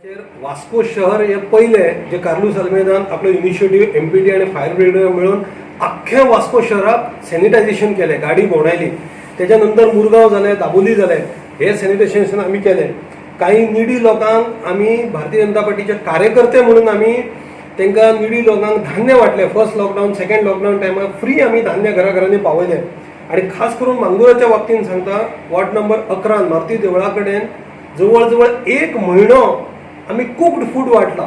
वास्को शहर हे पयले जे कार्लूस आल्मेदान आपलो इनिशिएटीव एमपीटी आनी फायर ब्रिगेड मेळून अख्ख्या वास्को शहराक सॅनिटायझेशन केलें, गाडी भोंवडायली. तेच्या नंतर मुरगांव जालें, दाबोली जालें, हे सॅनिटायझेशन आमी केलें. काही निडी लोकांक आमी भारतीय जनता पार्टीचे कार्यकर्ते म्हणून आमी तांकां निडी लोकांक धान्य वांटलें. फर्स्ट लॉकडावन, सेकंड लॉकडावन टायमार फ्री आमी धान्य घरा घरांनी पावयलें. आनी खास करून मांगुराच्या बाबतीन सांगता, वॉर्ड नंबर 11 मारुती देवळा कडेन जवळ जवळ एक म्हयनो आमी कुक्ड फूड वांटला.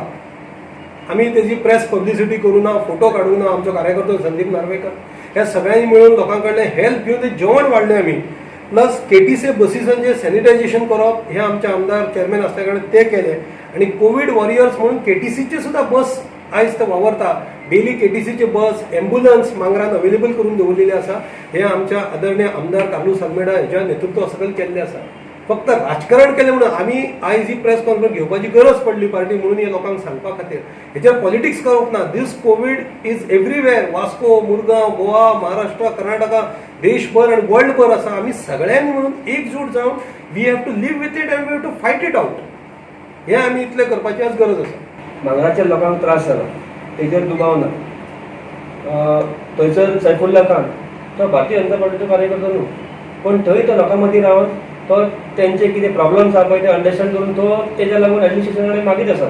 आमी तेजी प्रेस पब्लिसिटी करूं ना, फोटो काडूं ना. आमचो कार्यकर्तो संदीप नार्वेकर ह्या सगळ्यांनी मेळून लोकां कडल्यान हेल्प घेवन तें जेवण वाडलें आमी. प्लस केटीसी बसीसांचें सॅनिटायझेशन करप हें आमचे आमदार चेअरमॅन आसल्या कारणान तें केलें. आनी कोवीड वॉरियर्स म्हणून केटीसीची सुद्दां बस आयज ते वावरता. डेली केटीसीचे बस, एम्बुलन्स मांगरान अवेलेबल करून दवरलेली आसा. हे आमच्या आदरणीय आमदार कार्लूस आल्मेडा हेच्या नेतृत्वा सकयल केल्लें आसा. फक्त राजकारण केलें म्हणून आमी आयज ही प्रेस कॉन्फरन्स घेवपाची गरज पडली पार्टी म्हणून हे लोकांक सांगपा खातीर. हेचेर पॉलिटिक्स करप ना. This Covid is everywhere. Vasco, Murgaon, Goa, Maharashtra, Karnataka, देशभर आनी वर्ल्डभर आसा. आमी सगळ्यांनी म्हणून एकजूट जावन we have to live with it and we have to fight it out. हें आमी इतलें करपाची आज गरज आसा. मांगराच्या लोकांक त्रास जाला तेजेर दुबाव ना. थंयसर सैफुल्ला खान तो भारतीय जनता पार्टीचो कार्यकर्तो न्हू, पूण थंय तो लोकां मदीं रावन तो तेंचे कितें प्रॉब्लम्स आहा पळय ते अंडरस्टँड करून तो तेज्या लागून एडमिनिस्ट्रेशना कडेन मागीत आसा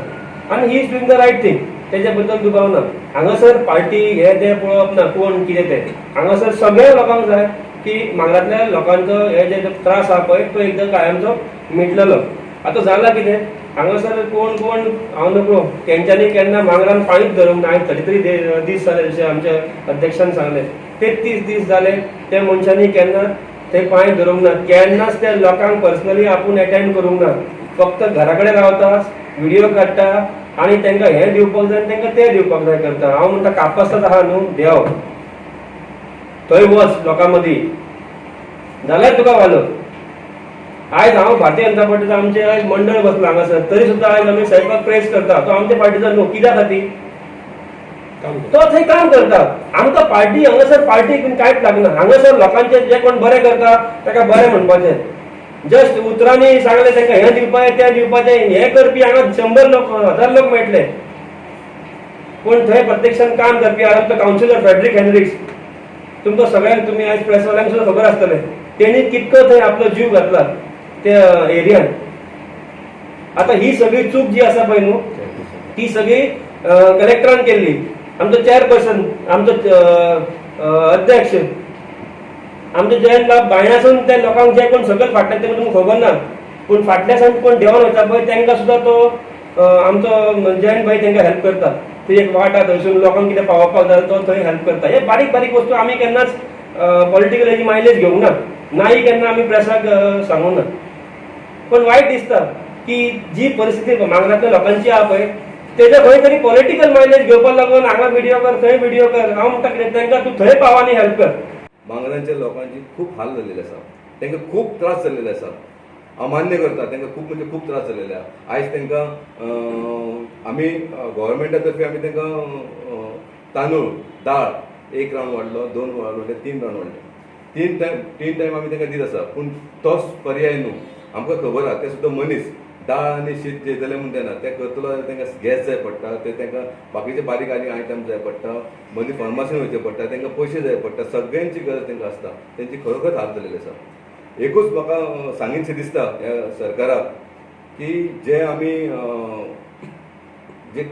आनी he is doing the right thing. तेज्या बद्दल दुबाव ना. हांगासर पार्टी हे ते पळोवप ना, कोण कितें तें. हांगासर सगळ्या लोकांक जाय की मांगरांतल्या लोकांचो हे जे त्रास आहा पळय तो एकदां कायमचो मिटलेलो. आतां जाला कितें, हांगासर कोण कोण हांव नकळो, तेंच्यांनी केन्ना मांगरान पांयूच धरूंक ना. आयज 33 दीस जाले, जशें आमच्या अध्यक्षान सांगलें, 33 दीस जाले त्या मनशांनी केन्ना ते पांय धरूंक ना, केन्नाच त्या लोकांक पर्सनली आपूण एटेंड करूंक ना. फक्त घरा कडेन रावता, व्हिडिओ काडटा आनी तांकां हें दिवपाक जाय आनी तांकां तें दिवपाक जाय करता. हांव म्हणटा, कापास्ताद आहा न्हू, देंव थंय, वच लोकां मदीं जाल्यार तुका वालोर. आयज हांव भारतीय जनता पार्टीचो, आमचें आयज मंडळ बसलां हांगासर, तरी सुद्दां आयज आमी साहेबाक प्रेस करता. तो आमच्या पार्टीचो न्हू, कित्या खातीर? काम. तो थंय काम करता. आमकां पार्टी हांगासर पार्टी कांयच लागना. हांगासर लोकांचे जे कोण बरें करता ताका बरें म्हणपाचें. जस्ट उतरांनी सांगलें तांकां हें दिवपाचें, तें दिवपाचें, हें करपी हांगा 100 लोक, 1000 लोक मेळटले, पूण थंय प्रत्यक्षान काम करपी आमचो कावन्सिलर फ्रेडरीक हेनरिक्स, तुमकां सगळ्यांक, तुमी आयज प्रेसवाल्यांक सुद्दां खबर आसतलें तेणी कितको थंय आपलो जीव घातला त्या एरियान. आतां ही सगळी चूक जी आसा पळय न्हू, ती सगळी कलेक्टरान केल्ली. आमचो चेअरपर्सन, आमचो अध्यक्ष, आमचे जयंत बाब बायणासून त्या लोकांक जे कोण सगळे फाटल्यान ते तुमकां खबर ना, पूण फाटल्या सावन कोण देंवन वता पळय तांकां सुद्दां तो आमचो जयंत भाई तांकां हेल्प करता. ती एक वाट आहा, थंयसून लोकांक कितें पावोवपाक जाय तो थंय हेल्प करता. हे बारीक बारीक वस्तू आमी केन्नाच पॉलिटिकल हेजी मायलेज घेवंक ना, नाय केन्ना आमी प्रेसाक सांगूंक ना. पण वायट दिसता की जी परिस्थिती मांगरांतल्या लोकांची आहा पळय, तेजे खंय तरी पॉलिटिकल मायलेज घेवपाक लागून हांगा व्हिडिओ कर, थंय व्हिडिओ कर. हांव म्हणटा कितें, तांकां तूं थंय पाव आनी हेल्प कर. मांगरांच्या लोकांची खूब हाल जाल्लेले आसा. तांकां खूब त्रास जाल्लेले आसा. हांव मान्य करता, तांकां खूब म्हणजे खूब त्रास जाल्लेले आसा. आयज तांकां आमी गोवोरमेंटा तर्फे आमी तांकां तांदूळ, दाळ एक रावंड वाडलो, दोन रावंड वाडले, तीन रावंड वाडले. तीन टायम, तीन टायम आमी तांकां दीत आसा. पूण तोच पर्याय न्हू. आमकां खबर आहा, ते सुद्दां मनीस दाळ आनी शीत जेयतले म्हूण जायना. ते करतलो जाल्यार तांकां गॅस जाय पडटा, ते तांकां बाकीचे बारीक आनी आयटम जाय पडटा, मदीं फार्मासीन वयचें पडटा, तांकां पयशे जाय पडटा. सगळ्यांची गरज तांकां आसता. तेंची खरोखर हाल जाल्लेली आसा. एकूच म्हाका सांगीनशें दिसता ह्या सरकाराक की जे आमी जे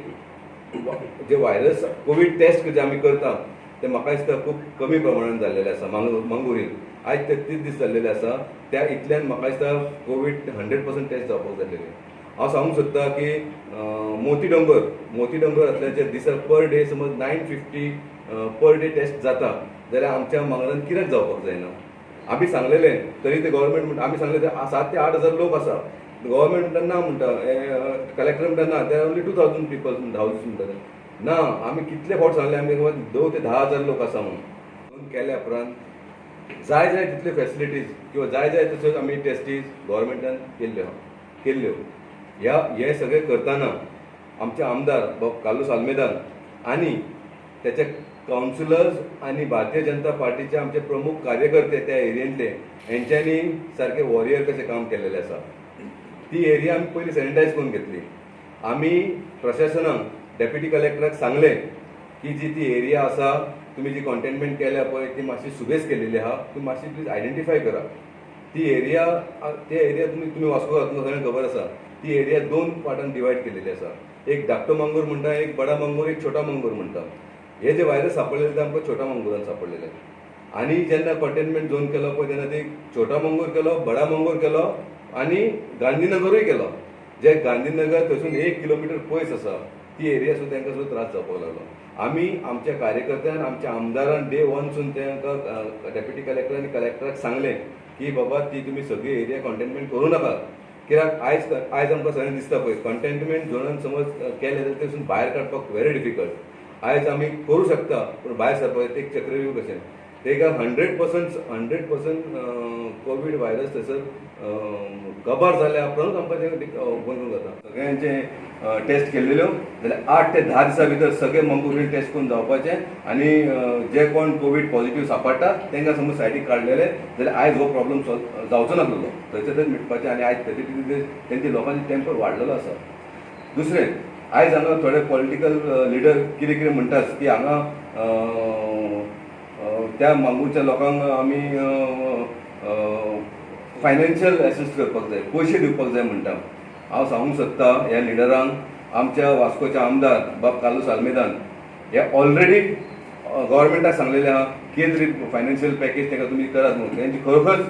जे व्हायरस कोवीड टेस्ट जे आमी करता ते म्हाका दिसता खूब कमी प्रमाणान जाल्लेले आसा. मांगुरीन आयज 33 दीस जाल्लेले आसा. त्या इतल्यान म्हाका दिसता कोवीड 100% टेस्ट जावपाक जाल्लेले. हांव सांगूंक सोदता की मोती डोंगर, मोती डोंगर असल्याचे दिसा पर डे समज 950 पर डे टेस्ट जाता जाल्यार आमच्या मांगरान कित्याक जावपाक जायना? आमी सांगलेले तरी ते गव्हर्मेंट म्हणटा, आमी सांगले ते 7 ते 8 हजार लोक आसा. गव्हर्मेंट म्हणटा ना म्हणटा, कलेक्टर म्हणटा ना, ते ओन्ली 2000 पिपल्स म्हणटा, हावजीस म्हणटा ते. ना, आमी कितले फावट सांगले आमी 9 ते 10 हजार लोक आसा म्हणून. केल्या उपरांत जाय जाय तितल्यो फेसिलिटीज किंवा जाय जाय तश्यो आमी टेस्टीज गव्हर्मेंटान केल्ल्यो केल्ल्यो. ह्या हे सगळें करतना आमचे आमदार बाब कार्लूस आल्मेदान आनी त्याचे कावन्सिलर्स आनी भारतीय जनता पार्टीचे आमचे प्रमुख कार्यकर्ते त्या एरियेंतले, हेंच्यांनी सारके वॉरियर कशें काम केलेलें आसा. ती एरिया आमी पयलीं सॅनिटायज करून घेतली. आमी प्रशासनाक डेप्युटी कलेक्टराक सांगलें की जी ती एरिया आसा तुमी जी कॉन्टेनमेंट केल्या पळय ती मातशी सुबेज केलेली आहा, तुमी मातशी प्लीज आयडेंटिफाय करा ती एरिया. ते एरिया तुमी तुमी वास्को तुमकां सगळ्यांक खबर आसा, ती एरिया दोन पार्टान डिवायड केलेली आसा. एक धाकटो मंगूर म्हणटा, एक बडा मंगूर, एक छोटा मंगूर म्हणटा. हे जे व्हायरस सापडलेले ते आमकां छोटा मंगुरान सापडलेले. आनी जेन्ना कंटेनमेंट झोन केलो पळय तेन्ना ते छोटा मंगूर केलो, बडा मंगूर केलो आनी गांधीनगरूय केलो. जे गांधीनगर थंयसून 1 किलोमिटर पयस आसा ती एरिया सुद्दां तांकां सुद्दां त्रास जावपाक लागलो. आमी आमच्या कार्यकर्त्यान, आमच्या आमदारान डे वनसून तांकां डेप्युटी कलेक्टर आनी कलेक्टराक सांगलें की बाबा ती तुमी सगळी एरिया कंटेनमेंट करूं नाका. कित्याक आयज आयज आमकां सगळ्यांक दिसता पळय कंटेनमेंट झोनान समज केलें जाल्यार थंयसून भायर काडपाक व्हेरी डिफिकल्ट. आयज आमी करूं शकता पूण भायर सरपाक एक चक्रव्यूह कशें तेका 100% कोवीड व्हायरस थंयसर कबार जाल्या उपरांतूच आमकां तें ओपन करूंक जाता. सगळ्यांचे टेस्ट केल्लेल्यो जाल्यार 8 ते 10 दिसां भितर सगळे मंगूर टेस्ट करून जावपाचे आनी जे कोण कोवीड पॉझिटिव्ह सापडटा तांकां समज सायडीक काडलेले जाल्यार आयज हो प्रॉब्लम सॉल्व जावचो नासलेलो, थंयसर थंय मिटपाचें. आनी आयज 33 दीस तेंचे लोकांचे टेम्पर वाडलेलो आसा. दुसरें आयज हांगा थोडे पॉलिटिकल लिडर कितें कितें म्हणटात की हांगा त्या मांगूरच्या लोकांक आमी फायनान्शियल एसिस्ट करपाक जाय, पयशे दिवपाक जाय म्हणटा. हांव सांगूंक सोदता ह्या लिडरांक, आमच्या वास्कोचे आमदार बाब कार्लूस आल्मेदान हे ऑलरेडी गव्हर्मेंटाक सांगलेलें आहा कितें तरी फायनान्शियल पॅकेज ताका तुमी करात म्हणून. तेंची खरोखरच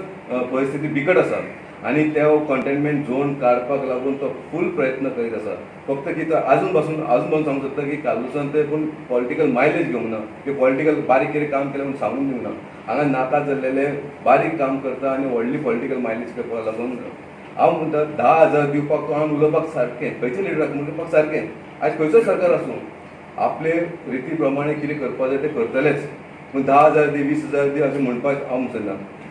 परिस्थिती बिकट आसा आनी त्या कंटेनमेंट झोन काडपाक लागून तो फूल प्रयत्न करीत आसा. फक्त की तो आजून पासून सांगूंक सोदता की कार्लूसान ते पूण पॉलिटिकल मायलेज घेवंक ना की पॉलिटिकल बारीक कितें काम केलें म्हणून सांगून दिवंक ना. हांगा नाका जाल्लेले बारीक काम करता आनी व्हडली पॉलिटिकल मायलेज करपाक लागून हांव म्हणटा 10,000 दिवपाक कोणाक उलोवपाक सारकें, खंयच्या लिडराक उलोवपाक सारकें. आयज खंयचोय सरकार आसूं आपले रिती प्रमाणे कितें करपाक जाय तें करतलेच, पूण 10,000 दी 20,000 दी अशें म्हणपाक हांव म्हणना.